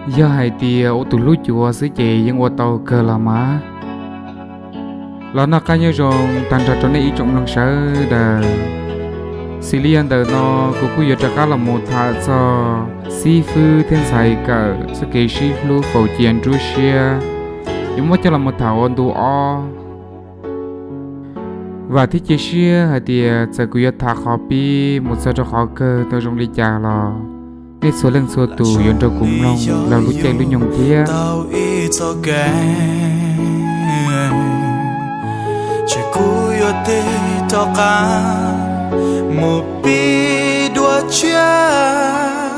Yog hais tias ua tus hlub cuav xwb ces yeej ua tau kawg los mas. Los noj qab nyob zoo tag nrho rau nej ib tsoom mloog sawv daws. Xws li yog ntawm no, kuv kuj yuav rov qab los mus tham txog xib fwb thiab ntxhais kawm txoj kev sib hlub faus cia nruab siab, yuav muab coj los mus tham ua ntu ob. Vam thiab cia siab hais tias txawm kuv yuav tham qhov pib mus txog rau qhov kawg tau zoo li cas los nej txhua leej txhua tus yuav nrog kuv mloog laug lub caij lub nyoog thiab. Tau ib txoj kev, ces kuv yuav tig rov qab mus pib dua tshiab.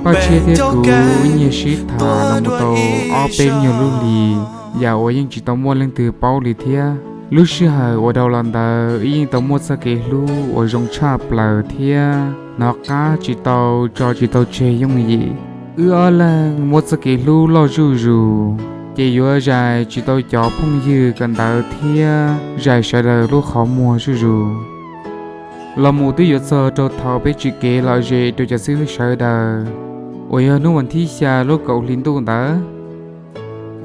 Paj Tshiab thiab kuv nyiag sib tham los mus tau ob peb nyuag lub hlis, yam uas yeej tsis tau muaj leej twg paub li thiab. Lub sij hawm uas dhau los ntawd wb yeej tau muaj txoj kev hlub uas zoo tshaj plaws thiab hnov qab tsis tau tso tsis tau tseg yooj yim. Wb ob leeg muab txoj kev hlub loj zuj zus, ces yuav zais tsis tau cov phooj ywg kawm ntawv thiab zais sawv daws lub qhov muag zuj zus. Los mus twb yuav txog rau thaum peb tsim kev lom zem rau cov xib fwb sawv daws, uas yog hnub vas thib xya lub kaum hli ntuj ntawd.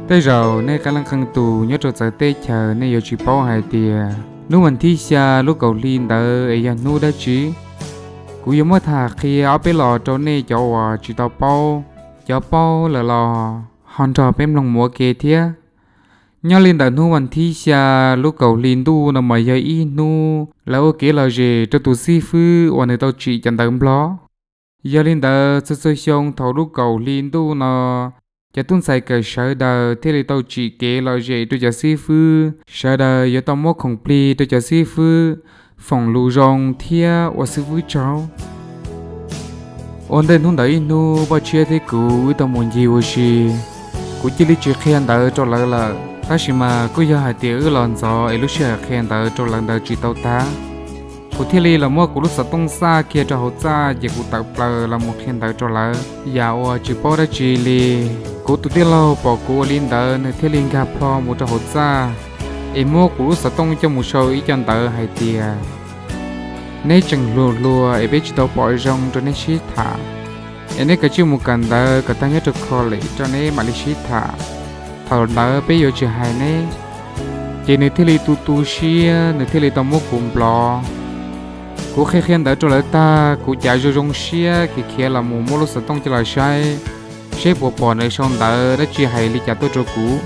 Tej zaum nej qee leej qee tus nyob rau txawv teb chaws nej yuav tsis paub hais tias hnub vas thib xya lub kaum hli ntawd es yog hnub dab tsi. Kuv yuav muab tham qhia ob peb los rau nej cov uas tsis tau paub, cov paub lawm los ho nrog peb mloog mus ua ke thiab. Nyob li ntawm hnub vas thib xya lub kaum hli ntuj no mas yog ib hnub lawv ua kev lom zem rau tus xib fwb uas nws tau tsim cov ntawv Nplog. Yog li ntawd txhua txhua xyoo thaum lub kaum hli ntuj no, cov tub ntxhais kawm sawv daws thiaj li tau tsim kev lom zem rau cov xib fwb, sawv daws yuav tau muab khoom plig rau cov xib fwb, foom lus zoo thiab ua xib fwb tsaug. Ua ntej hnub ntawd ib hnub Paj Tshiab thiab kuv wb tau mus ncig ua si. Kuv cia li tsis qhia ntawv rau lawv lawm, tab sis mas kuj yog hais tias wb los ntxov es lub sij hawm qhia ntawv rau lawv ntawd tsis tau tag. Kuv thiaj li los muab kuv lub xov tooj xaj kiag rau hauv txaj ces kuv tawm plaws los mus qhia ntawv rau lawv. Yam uas tsis paub dab tsi li, kuv tus tij laug pom kuv ua li ntawd nws thiaj li nkag plho mus rau hauv txaj es muab kuv lub xov tooj coj mus sau ib co ntawv hais tias, neb tseem hluas hluas es peb tsis tau pom zoo rau neb sib tham, es neb kav tsij mus kawm ntawv kom tag nyob rau college rau neb mam li sib tham. Thaum ntawd peb yuav tsis hais neb. Ces nws thiaj li tu tu siab, nws thiaj li tau muab kuv block. Kuv qhia qhia ntawv rau lawv tag, kuv cav zoo zoo siab khiav khiav los mus muab lub xov tooj coj los saib, seb puas pom nws sau ntawv dab tsi hais li cas tuaj rau kuv.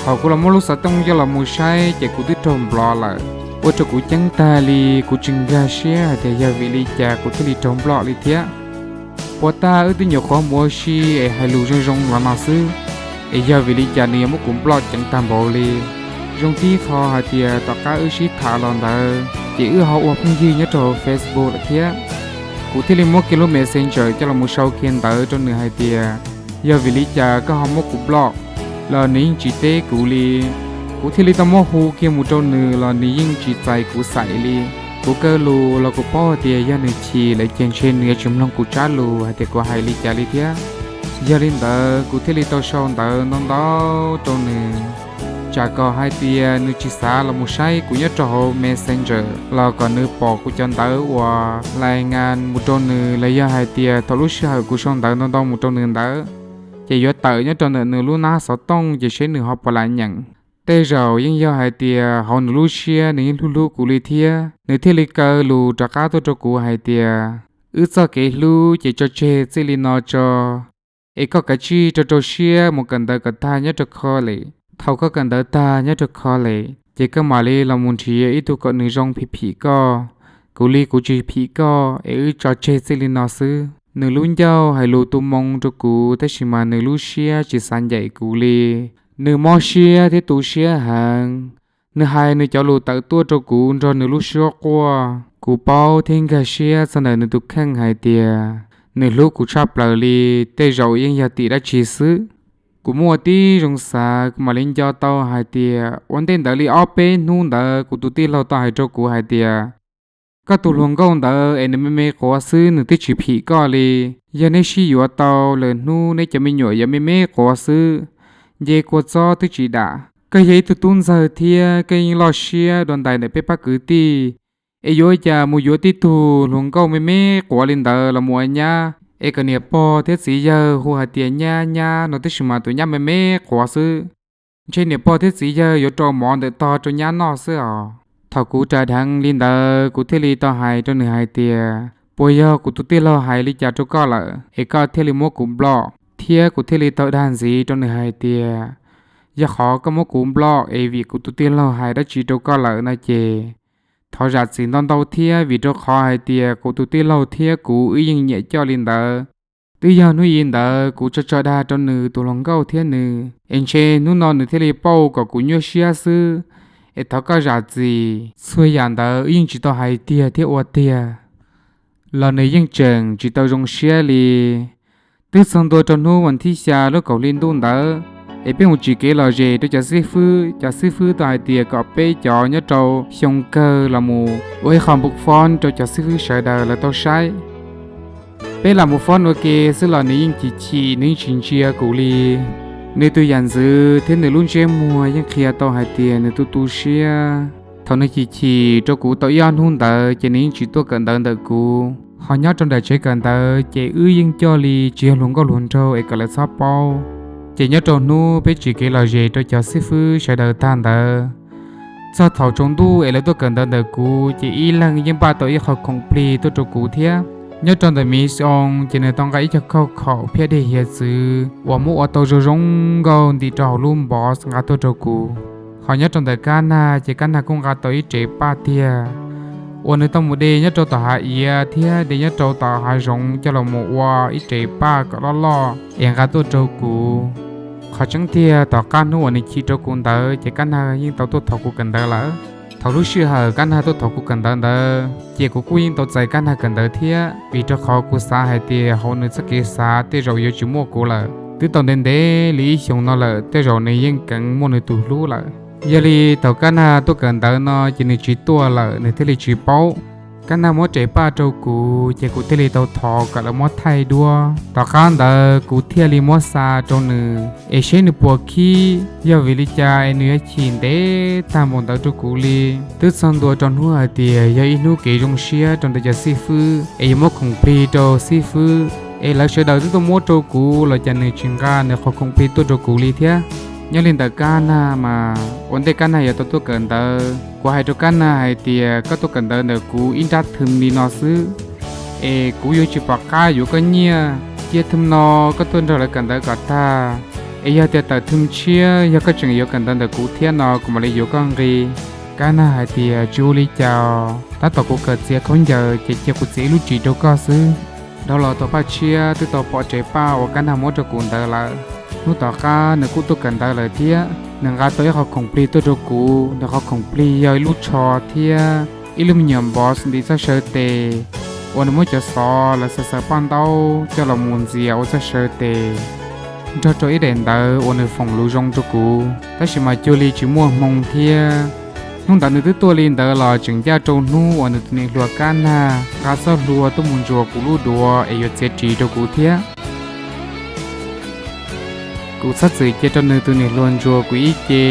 Thaum kuv los muab lub xov tooj coj los mus saib ces kuv twb raug block lawm. Ua rau kuv ceeb tag li, kuv tsis nkag siab hais tias yog vim li cas kuv thiaj li raug block li thiab. Puas tag wb twb nyuam qhuav mus ua si es hais lus zoo zoo los no xwb, es yog vim li cas nws yuav muab kuv block ceev tag npaum li. Zoo tib qho hais tias tom qab wb sib tham los ntawd ces wb ho ua phooj ywg nyob rau hauv Facebook lawm thiab. Kuv thiaj li muab kiag lub Messenger coj los mus sau kiag ntawv rau nws hais tias, yog vim li cas koj ho muab kuv block? Los nws yeej tsis teb kuv li. Kuv thiaj li tau muab hu kiag mus rau nws los nws yeej tsis txais kuv xaim li. Kuv kaw lus los kuv paub hais tias yog nws chim lawm ces ntshe nws yuav tsis mloog kuv tsab lus hais tias kuv hais li cas li thiab. Yog li ntawd kuv thiaj li tau sau ntawv ntau ntau rau nws, tsam kom hais tias nws tsis xav los mus saib kuv nyob rau hauv Messenger los kom nws pom kuv cov ntawv uas lais ngas mus rau nws los yog hais tias thaum lub sij hawm kuv sau ntawv ntau ntau mus rau nws ntawd, ces yuav tawm nyob rau ntawm nws lub nab xov tooj ces seb nws ho puas lam nyeem. Tej zaum yeej yog hais tias hauv nws lub siab nws yeej hlub hlub kuv li thiab, nws thiaj li kaw lus rov qab tuaj rau kuv hais tias, wb txoj kev hlub ces tso tseg txij li no tso, es koj kav tsij rau rau siab mus kawm ntawv kom tag nyob rau college. Thaum koj kawm ntawv tag nyob rau college ces koj mam li los mus nrhiav ib tug kom nws zoo phim phim koj. Kuv li kuv tsis phim koj es wb tso tseg txij li no xwb. Nws lub ncauj hais lus tu moo rau kuv tab sis mas nws lub siab tsis xav ncaim kuv li. Nws mob siab thiab tu siab heev. Nws hais nws cov lus tawm tuaj rau kuv nrog nws lub suab quaj. Kuv paub thiab nkag siab txog ntawm nws tus kheej hais tias nws hlub kuv tshaj plaws li, tej zaum yeej yog tim dab tsi xwb. Kuv muaj ua tib zoo xav kuv mam li nco tau hais tias ua ntej ntawd li ob peb hnub ntawd kuv tus tij laug tau hais rau kuv hais tias, koj tus hluas nkauj ntawd es nws me me quav xwb nws twb tsis phim koj li. Yog neb sib yuav tau lawm hnub neb cov me nyuam yuav me me quav xwb, nce kua txob twb tsis dam. Koj yog ib tug tub ntxawg thiab koj yeej loj siab dua ntais ntawm peb pab kwv tij, es yuav ua cas mus yuav tib tug hluas nkauj me me quav li ntawd los mus ua nyab, es kom niam pog thiab txiv yawg hu hais tias nyab nyab no, tab sis mas tus nyab me me quav xwb. Ntshe niam pog thiab txiv yawg yuav rau mov ntawm tog rau nyab noj xwb os. Thaum kuv ras dheev li ntawd, kuv thiaj li tau hais rau nws hais tias, puas yog kuv tus tij laug hais li cas rau koj lawm es koj thiaj li muab kuv block? Thiab kuv thiaj li tau dag ntxiv rau nws hais tias, yog qhov koj muab kuv block es vim kuv tus tij laug hais dab tsi rau koj lawm no ces thov zam txim ntau ntau thiab, vim rau qhov hais tias kuv tus tij laug thiab kuv wb yeej nyiam coj li ntawd. Twb yog hnub i ntawd kuv tso tso dag rau nws tus hluas nkauj thiab nws, es ntshe hnub no nws thiaj li pauj kom kuv nyuaj siab xwb. Es thov koj zam txim, txhua yam ntawd wb yeej tsis tau hais tiag thiab ua tiag los nws yeej tseem tsis tau zoo siab li. Twb txog ntua rau hnub vas thib xya lub kaum hli ntuj ntawd, es peb mus tsim kev lom zem rau cov xib fwb. Cov xib fwb tau hais tias kom peb cov nyob rau xyoo kawg los mus ua ib qho npu fob rau cov xib fwb sawv daws lawv tau saib. Peb lam mus fob ua ke xwb los nws yeej chim chim, nws yeej tsis ntsia kuv li. Nws tus yam ntxwv thiab nws lub ntsej muag yeej qhia tau hais tias nws tu tu siab. Thaum nws chim chim rau kuv tau ib ob hnub ntawd ces nws yeej tsis tuaj kawm ntawv ntawm kuv. Ho nyob rau nram tsev kawm ntawv ces wb yeej coj li tsis yog hluas nkauj hluas nraug es kom lawv txhob paub. Ces nyob rau hnub peb tsim kev lom zem rau cov xib fwb sawv daws tag ntawd, txog thaum tsaus ntuj es lawv tuaj kawm ntawv ntawm kuv ces ib leeg yeej npaj tau ib qho khoom plig tuaj rau kuv thiab. Nyob rau ntawm Miss Ong ces nws tau nqa ib co khauj khaum phiab dej hiav txwv uas muab ua tau zoo zoo nkauj ntim rau hauv lub npox nqa tuaj rau kuv. Ho nyob rau ntawm Kab Nag ces Kab Nag kuj nqa tau ib rev paj tiag uas nws tau mus de nyob rau tom hav iav thiab de nyob rau tom hav zoov coj los mus ua ib rev paj kom loj loj es nqa tuaj rau kuv. Qhov tseeb tiag tom qab hnub uas nws chim rau kuv ntawd ces Kab Nag yeej tau tuaj thov kuv kawm ntawv lawm. Thaum lub sij hawm Kab Nag tuaj thov kuv kawm ntawv ntawd ces kuv kuj yeej tau txais Kab Nag kawm ntawv thiab, vim rau qhov kuv xav hais tias hauv nws txoj kev xav tej zaum yuav tsis muaj kuv lawm. Twb tau ntev ntev li ib xyoos no lawm, tej zaum nws yeej kheev muaj nws tus hlub lawm. Yog li thaum Kab Nag tuaj kawm ntawv no ces nws tsis tuaj lawm, nws thiaj li tsis paub. Kab Nag muab rev paj rau kuv ces kuv thiaj li tau thov kom lawv muab thaij duab. Tom qab ntawd kuv thiaj li muab xa rau nws es seb nws puas khib, yog vim li cas es nws yuav chim ntev tag npaum ntawd rau kuv li. Twb txog ntua rau hnub hais tias yog ib hnub kev zoo siab rau ntawm cov xib fwb es yuav muab khoom plig rau xib fwb, es lawv sawv daws twb tuaj muab rau kuv los cas nws tsis nqa nws qhov khoom plig tuaj rau kuv li thiab. Nyob li ntawm Kab Nag mas ua ntej Kab Nag yuav tau tuaj kawm ntawv, kuv hais rau Kab Nag hais tias koj tuaj kawm ntawv ntawm kuv ib nrab thwm li no xwb es kuv yuav tsis pom qab yuav koj nyiaj. Cia thwm no koj tuaj nrog lawv kawm ntawv kom tag, es yog tias tawm thwm tshiab yog koj tseem yuav kawm ntawv ntawm kuv thiab no kuv mam li yuav koj nqi. Kab Nag hais tias tsis ua li cas, tab tom kuv kawm txiav khaub ncaws ces cia kuv txiav ib lub ris rau koj xwb. Dhau los thaum Paj Tshiab twb tau pom rev paj uas Kab Nag muab rau kuv ntawd lawm, hnub tom qab nws kuj tuaj kawm ntawv lawm thiab. Nws nqa tau ib qho khoom plig tuaj rau kuv, nws qhov khoom plig yog ib lub tsho thiab ib lub me nyuam npox ntim txoj saw tes uas nws muab cov xov lawv xaws xaws paj ntaub coj los mus ntxias ua txoj saw tes, nrog rau ib daim ntawv uas nws foom lus zoo rau kuv, tab sis mas cuag li tsis muaj hmoo thiab. Hnub ntawd nws twb tuaj li ntawd los tseem ncaj rau hnub uas nws tus niam hluas Kab Nag nqa txoj hlua tuaj mus ntsuas kuv lub duav es yuav txiav ris rau kuv thiab. Kuv txhob txwm cia rau nws tus niam hluas ntsuas kuv ib ce,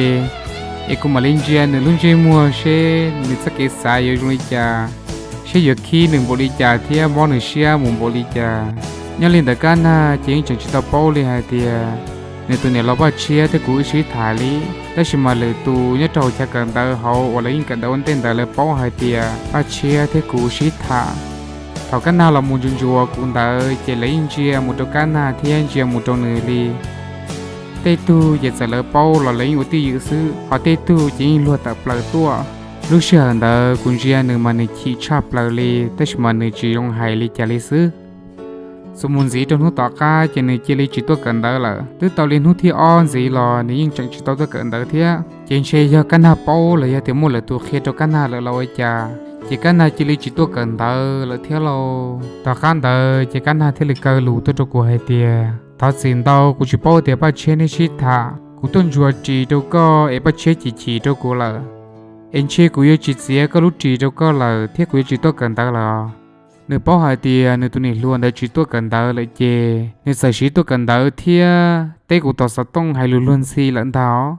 es kuv mam li ntsia nws lub ntsej muag seb nws txoj kev xav yuav zoo li cas, seb yuav khib nws npaum li cas thiab mob nws siab mus npaum li cas. Nyob li ntawd Kab Nag ces yeej tseem tsis tau paub li hais tias nws tus niam laus Paj Tshiab thiab kuv wb sib tham li. Tab sis mas lwm tus nyob rau hauv chav kawm ntawv hauv uas lawv yeej kawm ntawv ua ntej ntawd lawv paub hais tias Paj Tshiab thiab kuv sib tham. Thaum Kab Nag los mus ntsuas ntsuas kuv ntawd ces lawv yeej ntsia mus rau Kab Nag thiab ntsia mus rau nws li. Tej tug ces txawm lawv paub los lawv yeej ua twj ywm xwb, ho tej tug ces yeej luag tawm plaws tuaj. Lub sij hawm ntawd kuv ntsia nws mas nws chim tshaj plaws li, tab sis mas nws tsis zoo hais li cas li xwb. Txuas mus ntxiv rau hnub tom qab ces nws cia li tsis tuaj kawm ntawv lawm. Twb tau li hnub thib ob ntxiv los nws yeej tseem tsis tau tuaj kawm ntawv thiab. Ces ntshe yog Kab Nag paub los yog tias muaj lwm tus qhia rau Kab Nag lawm los ua cas, ces Kab Nag cia li tsis tuaj kawm ntawv lawm thiab lauj. Tom qab ntawd ces Kab Nag thiaj li kaw lus tuaj rau kuv hais tias, thov txim ntau, kuv tsis paub tias Paj Tshiab neb sib tham. Kuv tuaj ntsuas ris rau koj es Paj Tshiab chim chim rau kuv lawm, es ntshe kuv yuav tsis txiav koj lub ris rau koj lawm thiab kuv yuav tsis tuaj kawm ntawv lawm. Nws paub hais tias nws tus niam hluas ntawd tsis tuaj kawm ntawv lawm ces nws txawm siv tuaj kawm ntawv thiab teb kuv tom xov tooj hais lus luag ntxhi lawm ntag.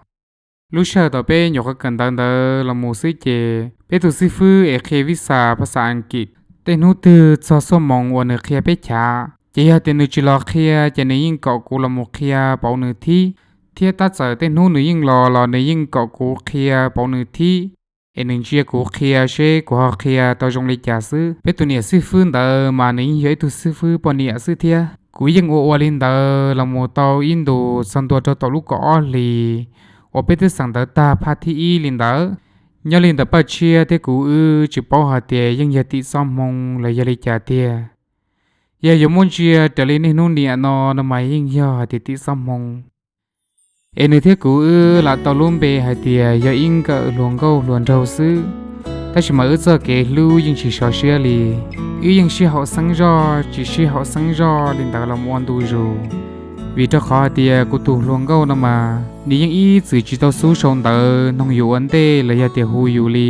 Lub sij hawm thaum peb nyuam qhuav kawm ntawv ntawd los mus xwb ces peb tus xib fwb es qhia visa phas xas Askiv, tej hnub twg txog xuaj moos uas nws qhia peb chav, Ces yog tias nws tsis los qhia ces nws yeej kom kuv los mus qhia pauv nws thib, thiab tab txawm tej hnub nws yeej los los nws yeej kom kuv qhia pauv nws thib, es nws ntsia kuv qhia seb kuv ho qhia tau zoo li cas xwb. Peb tus niam xib fwb ntawd mas nws yeej yog ib tug xib fwb poj niam xwb thiab. Kuv yeej ua ua li ntawd los mus tau ib ntus txog ntua rau tom lub kaum ob hlis uas peb twb xeem ntawv tag phaj thib ib li ntawd. Nyob li ntawm Paj Tshiab thiab kuv wb tsis paub hais tias yeej yog tim txoj hmoo los yog li cas tiag. Yog yuav muab ntsia raws li niaj hnub niam no no mas yeej yog hais tias tim txoj hmoo. Es nws thiab kuv wb lam tau lub npe hais tias yog ib nkawm hluas nkauj hluas nraug xwb, tab sis mas wb txoj kev hlub yeej tsis sov siab li. Wb yeej sib haum xeeb zoj tsis sib haum xeeb zoj li ntawd los mus ua ntu zus. Vim rau qhov hais tias kuv tus hluas nkauj no mas nws yeej ib txwm tsis tau xub sau ntawv noog yus ua ntej los yog tias hu yus li.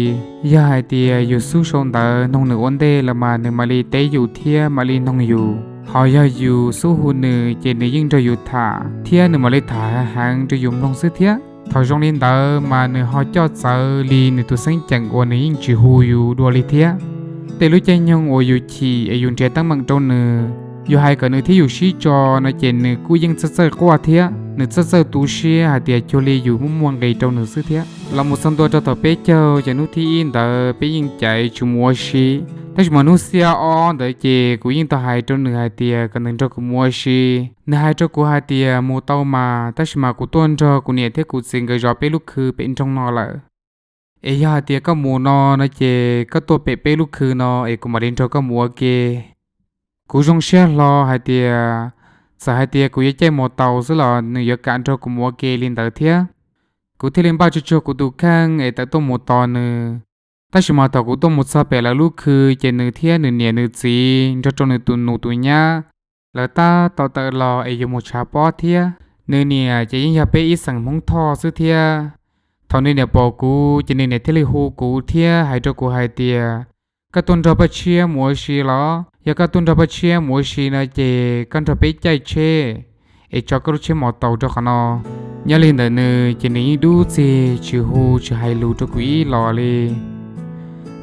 Yog hais tias yus xub sau ntawv noog nws ua ntej los mas nws mam li teb yus thiab mam li noog yus. Ho yog yus xub hu nws ces nws yeej nrog yus tham thiab nws mam li tham heev rau yus mloog xwb thiab. Thaum zoo li ntawd mas nws ho coj txawv li nws tus xeeb ceem uas nws yeej tsis hu yus dua li thiab. Tej lub caij nyoog uas yus chim es yus nrhiav teeb meem rau nws, yus hais kom nws thiab yus sib tso no ces nws kuj yeej txawj txawj quaj thiab nws txawj txawj tu siab hais tias cuag li yus muaj muaj nqis rau nws xwb thiab. Los mus txog ntua rau thaum peb caug ces hnub thib ib ntawd peb yeej caiv tsis mus ua si, tab sis mas hnub xiab ob ntawd ces kuv yeej tau hais rau nws hais tias kom nws nrog kuv mus ua si. Nws hais rau kuv hais tias mus tau mas, tab sis mas kuv tuaj nrog kuv niam thiab kuv txiv nkawd zov peb lub khw pem nroog no lawm. Es yog hais tias koj mus no no ces koj tuaj pem peb lub khw no es kuv mam li nrog koj mus ua ke. Kuv zoo siab hlo hais tias txawm hais tias kuv yuav caij mos taus xwb los nws yuav kam nrog kuv mus ua ke li ntawd thiab. Kuv thiaj li npaj tsuag tsuag kuv tus kheej es tawm tuaj mus tos nws. Tab sis mas thaum kuv tuaj mus txog pem lawv lub khw ces nws thiab nws niam nws txiv nrog rau nws tus nus tus nyab, lawv tab tom tawm los es yuav mus tshav pob thiab. Nws niam ces yeej yog peb ib xeem Hmoob Thoj xwb thiab. Thaum nws niam pom kuv ces nws niam thiaj li hu kuv thiab hais rau kuv hais tias, koj tuaj nrog Paj Tshiab mus ua si los? Yog koj tuaj nrog Paj Tshiab mus ua si no ces koj nrog peb caij tsheb es tso koj lub tsheb mos taus rau qhov no. Nyob li ntawm nws ces nws yeej dub txig tsis hu tsis hais lus rau kuv ib los li.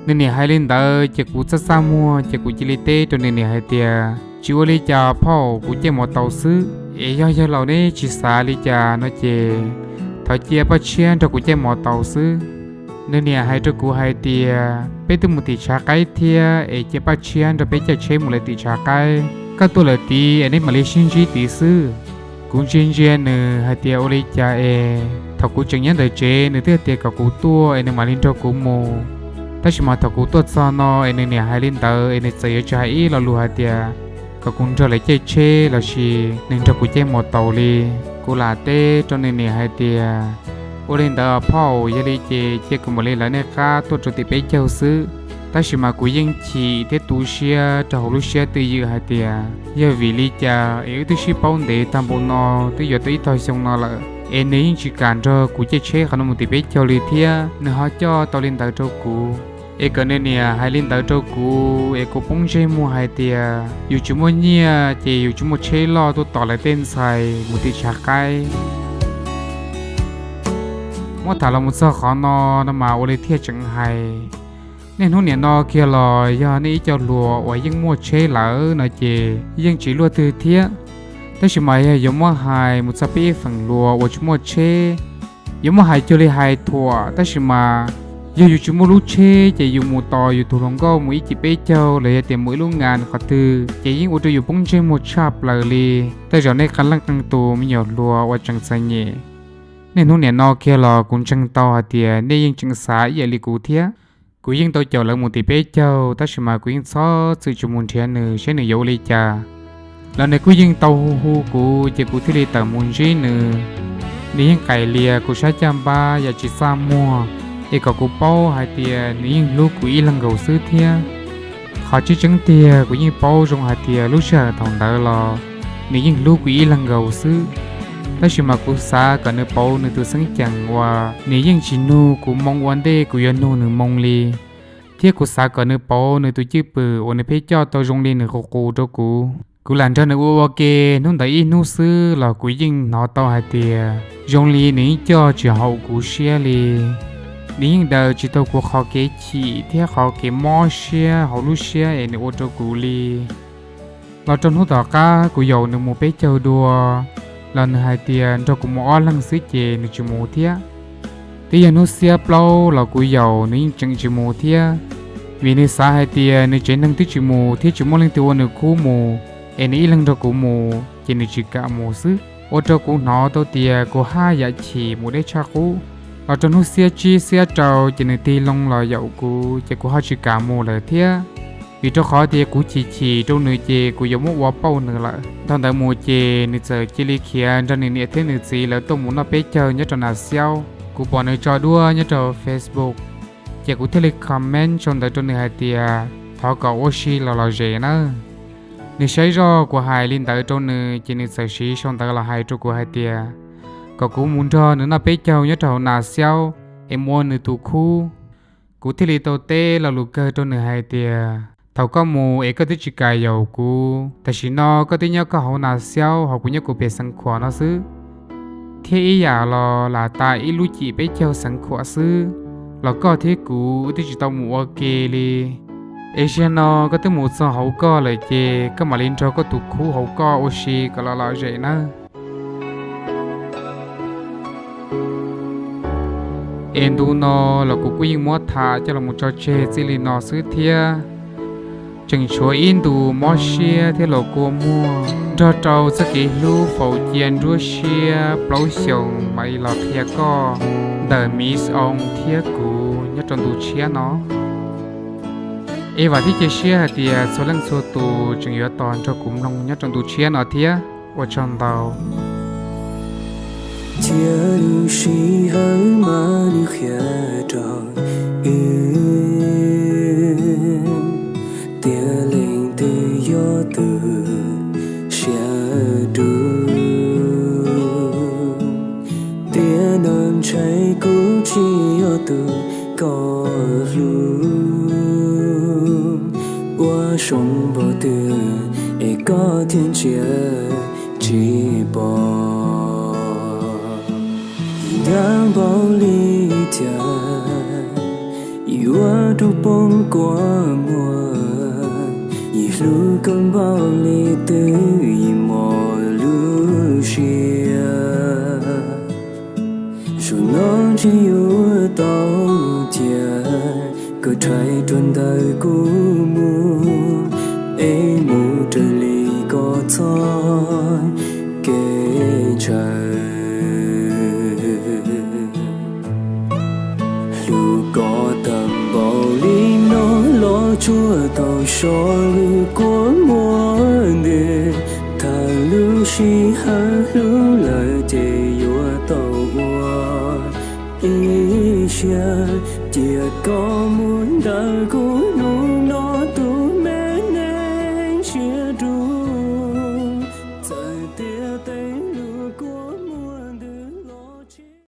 Nws niam hais li ntawd ces kuv txaj txaj muag ces kuv cia li teb rau nws niam hais tias, tsis ua li cas phauj, kuv caij mos taus xwb. Es yog yawg laus neb tsis xav li cas no ces thov cia Paj Tshiab nrog kuv caij mos taus xwb. Nws niam hais rau kuv hais tias, peb twb mus tim tshav qaib thiab es cia Paj Tshiab nrog peb caij tsheb mus lawm tim tshav qaib. Koj tuaj lawm tid es neb mam li sib ntsib tid xwb. Kuv ntsia ntsia nws hais tias ua li cas es thaum kuv tseem nyob ntawm tsev nws twb hais tias kom kuv tuaj es nws mam li nrog kuv mus, tab sis mas thaum kuv tuaj txog no es nws niam hais li ntawd es nws txawm yuav tsis hais ib lo lus hais tias kom kuv nrog lawv caij tsheb los sis nws nrog kuv caij mos taus li. Kuv lam teb rau nws niam hais tias, ua li ntawd phauj, yog li ces cia kuv mam li lawv nej qab tuaj rau tim peb caug xwb. Tab sis mas kuv yeej chim thiab tu siab rau hauv lub siab twj ywm hais tias yog vim li cas es wb twb sib paub ntev tag npaum no twb yuav tau ib tog xyoo no lawm es nws yeej tsis kam nrog kuv caij tsheb qhov no mus tim peb caug li thiab nws ho coj tau li ntawd rau kuv. Es kom nws niam hais li ntawd rau kuv es kuv poob ntsej muag hais tias yus tsis muaj nyiaj ces yus tsis muaj tsheb loj tuaj tos lawv tej ntxhais mus tim tshav qaib. Muab tham los mus txog qhov no no mas ua li thiaj tseem hais. Niaj hnub niam no kiag los yog nej ib co hluas uas yeej muaj tsheb lawm no ces yeej tsis luaj twg thiab. Tab sis mas yog yuav muab hais mus txog peb ib feem hluas uas tsis muaj tsheb, yuav muab hais cuag li hais thuam, tab sis mas yog yus tsis muaj lub tsheb ces yus mus tos yus tus hluas nkauj mus ib cim peb caug los yog tias mus ib lub ngas qhov twg ces yeej ua rau yus poob ntsej muag tshaj plaws li. Tej zaum nej qee leej qee tus me nyuam hluas uas tseem txom nyem, niaj hnub niam no kiag los kuv ntseeg tau hais tias nej yeej tseem xav ib yam li kuv thiab. Kuv yeej tau caum lawv mus tim peb caug, tab sis mas kuv yeej txhob txwm tsis mus nrhiav nws seb nws yuav ua li cas. Los nws kuj yeej tau hu hu kuv, ces kuv thiaj li tawm mus ntsib nws. Nws yeej qaim lias kuv sab caj npab yam tsis txaj muag, es kom kuv paub hais tias nws yeej hlub kuv ib leeg nkaus xwb thiab. Qhov tseeb tseeb tiag kuv yeej paub zoo hais tias lub sij hawm thaum ntawd los nws yeej hlub kuv ib leeg nkaus xwb. Tab sis mas kuv xav kom nws pauv nws tus xeeb ceem uas nws yeej tsis nug kuv moo ua ntej kuv yuav nug nws moo li, thiab kuv xav kom nws pauv nws tus cwj pwm uas nws pheej coj tau zoo li nws qus qus rau kuv. Kuv lam nrog nws ua ua ke hnub ntawd ib hnub xwb los kuv yeej hnov tau hais tias zoo li nws yeej coj tsis haum kuv siab li. Nws yeej daws tsis tau kuv qhov kev chim thiab qhov kev mob siab hauv lub siab es nws ua rau kuv li. Los rau hnub tom qab kuv yaum nws mus peb caug dua, los nws hais tias nrog kuv mus ob leeg xwb ces nws tsis mus thiab. Twb yog hnub xiab plaub los kuv yaum nws yeej tseem tsis mus thiab, vim nws xav hais tias nws tsev neeg twb tsis mus thiab tsis muaj leej twg ua nws khub mus, es nws ib leeg nrog kuv mus ces nws tsis kam mus xwb. Ua rau kuv hnov tau tias kuv haj yam chim mus deb tshaj qub. Los rau hnub xiab tsib xiab rau ces nws tig loo los yaum kuv ces kuv ho tsis kam mus lawm thiab, vim rau qhov tias kuv chim chim rau nws ces kuv yuav muab ua pauj nws lawm. Dhau ntawd mus ces nws txawm cia li khiav nrog nws niam thiab nws txiv lawv tuaj mus noj peb caug nyob rau Nas Xiaub. Kuv pom nws tso duab nyob rau Facebook, ces kuv thiaj li comment sau ntawv rau nws hais tias thov kom ua si los lom zem nawb. Nws saib zoj kuv hais li ntawd rau nws ces nws txawm siv sau ntawv los hais rau kuv hais tias kom kuv mus nrog nws noj peb caug nyob rau hauv Nas Xiaub es mus ua nws tus khub. Kuv thiaj li tau teb lo lus kawg rau nws hais tias thaum koj mus es koj twb tsis kam yaum kuv, tam sim no koj twb nyob koj hauv Nas Xiaub hos kuv nyob kuv pem Xeev Khuam no xwb, thiab ib yam los lam tas ib lub cim peb caug Xeev Khuam xwb, los koj thiab kuv twb tsis tau mus ua ke li. Es zaum no koj twb mus txog hauv koj lawm ces koj mam li nrog koj tus khub hauv koj ua si kom los lom zem nawb. Es ntu no los kuv kuj yeej muab tham coj los tso tseg txij li no xwb thiab. Tseem tshuav ib ntu mob siab thiab los kua muag nrog rau txoj kev hlub faus cia nruab siab plaub xyoos mam li los qhia koj ntawm Miss Oo thiab kuv nyob rau ntu tshiab no. Es vam thiab cia siab hais tias txhua leej txhua tus tseem yuav tos nrog kuv mloog nyob rau ntu tshiab no thiab. Ua tsaug ntau. Cia lub sij hawm mas nws qhia rau wb tias leej twg yog tus siab dub. Tiam no ntshai kuv tsis yog tus koj hlub, ua zoo npaum twg es koj thiaj ntsia tsis pom. Yus nco npaum li cas, yus ua rau poob kua muag. Yus hlub koj npaum li twg, yus mos lub siab. Zaum no ntshe yuav tau cia koj rhais rau ntawm kuv mus, es mus raws li koj txoj kev ntshaw. Hlub koj tag npaum li no los tsuas tau so lub kua muag ntws. Thaum lub sij hawm hlub lawm ces yuav tau ua ib siab. Cia koj mus ntawm kuv